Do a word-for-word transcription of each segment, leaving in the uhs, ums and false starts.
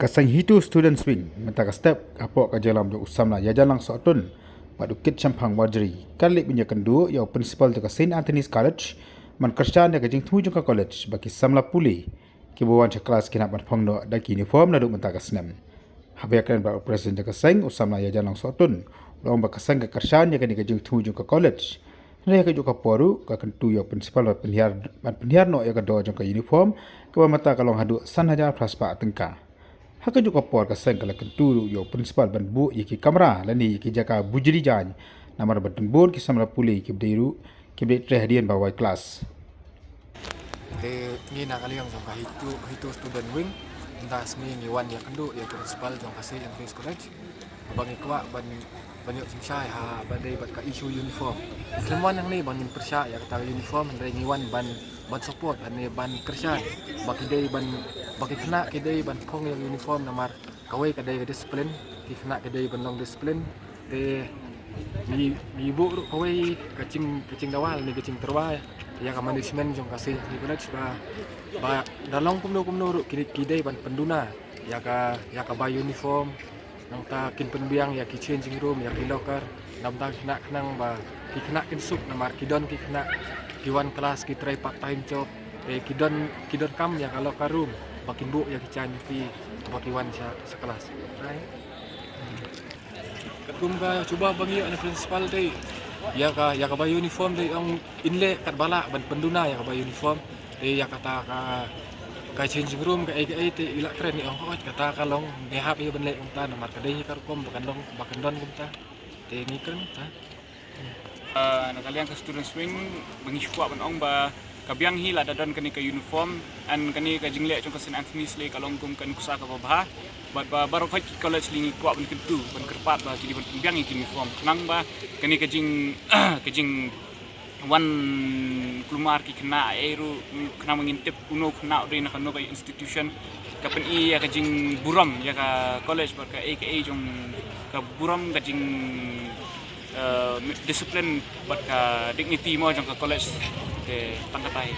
Ka seng HITO Students' Wing mynta ka step hapoh ka jingïalam jong u samla Ïajan Langsohtun bad u Kitshemphang Warjri ka la leit ban ïakynduh ïa u principal jong ka Saint Anthony's College ban kyrshan ïa ka jingthmu jong ka college ba ki samla pule kiba wan sha klas kin hap ban phong noh da ki uniform naduh mynta ka snem. Haba ïakren bad u president jong ka seng u samla Ïajan Langsohtun u la ong ba ka seng ka kyrshan ïa kane ka jingthmu jong ka college. Hynrei ha kajuh ka por ruh ka kyntu ïa u principal ban pynhiar, ban pynhiar noh ïa ka dor jong ka uniform kaba mynta ka long haduh san hajar phra spah tyngka. Ha kajuh ka por ka seng ka la kyntu ruh ïa u principal ban buh ïa ki kamra lane ïa ki jaka bujli jaiñ namar ba don bun ki samla pule kiba dei ruh kiba dei treh hadien ba wai klas. Te ngi na ka liang jong ka HITO, HITO Student Wing, mynta sngi ngi wan ïakynduh ïa u principal jong ka Saint Anthony's College ba ngi kwah ban, ban ïoh jingshai ha ba dei bad ka issue uniform. Khlem wan hangne ba ngin pyrshah ïa kata ka uniform, hynrei ngi wan ban, ban support lane ban kyrshan ba ki dei ban, ba ki khynnah ki dei ban phong ïa ka uniform namar kawei ka dei ka discipline, ki khynnah ki dei ban long discipline. Te ngi, ngi buh ruh kawei ka jing, ka jingdawa ne ka jingtyrwa ïa ka management jong ka Saint Anthony College ba, ba da long kumno kumno ruh ki, ki dei ban pynduna ïa ka, ïa ka bai uniform. Nangta kin pynbiang ïa ki changing room, ïa ki locker. Namar ki khynnah khnang ba ki khynnah kin suk namar ki don ki khynnah ki wan klas ki trei part time job. Te ki don, ki donkam ïa ka locker room ba kin buh ïa ki jaiñ ki ba ki wan sha, sha klas. Katkum ka jubab ba ngi ïoh na u principal te ïa ka, ïa ka bai uniform te ong in leh katba lah ban pynduna ïa ka bai uniform. Te ïa kata ka, ka changing room kaei kaei te i la kren, i ong hooid kata ka long ngi hap ïa ban leh kumta namar ka dei ka rukom ba kan long, ba kan don kumta. Te ngi kren kumta. Ah, na ka liang ka Students' Wing ba ngi shu kwah ban ong ba ka biang hi lada don kane ka uniform, and kane ka jingleh jong ka Saint Anthony's lei ka long kum ka nuksa kaba bha. Bad ba baroh ki college lei ngi kwah ban kyntu, ban kyrpad ba ki dei ban pynbiang ïa ki uniform khnang ba kane ka jing, ka jingwan kulmar ki khynnah ei ruh, khnang ba ngin tip uno u khynnah u dei na kano ka institution. Ka pyni ïa ka jingburom ïa ka college bad kaei kaei jong ka burom, ka jing, eh, discipline bad ka dignity mo jong ka college. Te tang katai.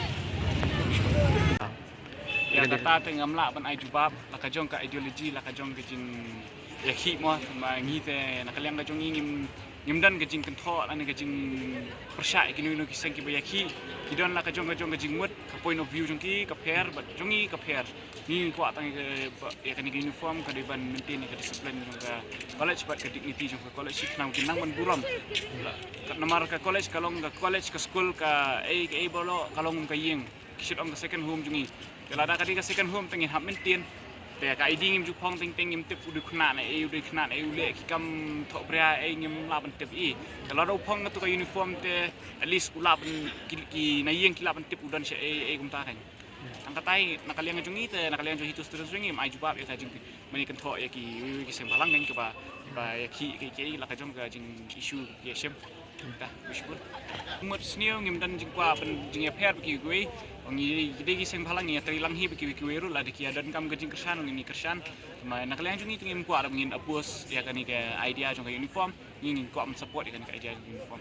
Ïa kata te ngam lah ban ai jubab la ka jong ka ideology, la ka jong ka jingïakhih mo, ma ngi te na ka liang ka jong ngi ngim, ngim don ka jingkynthoh lane ka jingpyrshah ïa kino kino ki seng kiba ïakhih. Ki don la ka jong ka jong ka jingmut, ka point of view jong ki ka pher bad jong ngi ka pher. Ngi kwah tang ïa ka, ïa kane ka uniform ka dei ban maintain ïa ka discipline jong ka college bad ka dignity jong ka college, khnang kin nang ban burom. Namar ka college ka long ka college, ka skul, kaei kaei baroh ka long ka ïing, ki shait ong ka second home jong ngi. Te lada ka dei ka second home te ngin hap maintain. Te ka I D ngim ju phong teng teng, ngim tip u dei u khynnah na ei, u dei u khynnah na ei, u leh ki kam thohbria ei, ngim lah ban tip ei. Te lada u phong katu ka uniform te at least u lah ban, ki, ki na ïing ki lah ban tip u don sha ei ei kumta kan. Tang katai na ka liang jong ngi te na ka liang jong HITO Students' Wing ngim ai jubab ïa ka jing, mane kynthoh ïa kiwei kiwei ki seng bhalang kan kiba, ba ïakhih kiei kiei la ka jong ka jing issue ïashem. Te, mut sniew ngim don jingkwah ban jingïapher bad kiwei kiwei. Ngi dei ki seng bhalang, ngi ïatrei lang hi bad kiwei kiwei ruh, lada ki ïa donkam ka jingkyrshan ngin ïa kyrshan. Ma na ka liang jong ngi te ngim kwah ruh ngin oppose ïa kane ka idea jong ka uniform. Ngi ngin kwah ban support ïa kane ka idea jong ka uniform.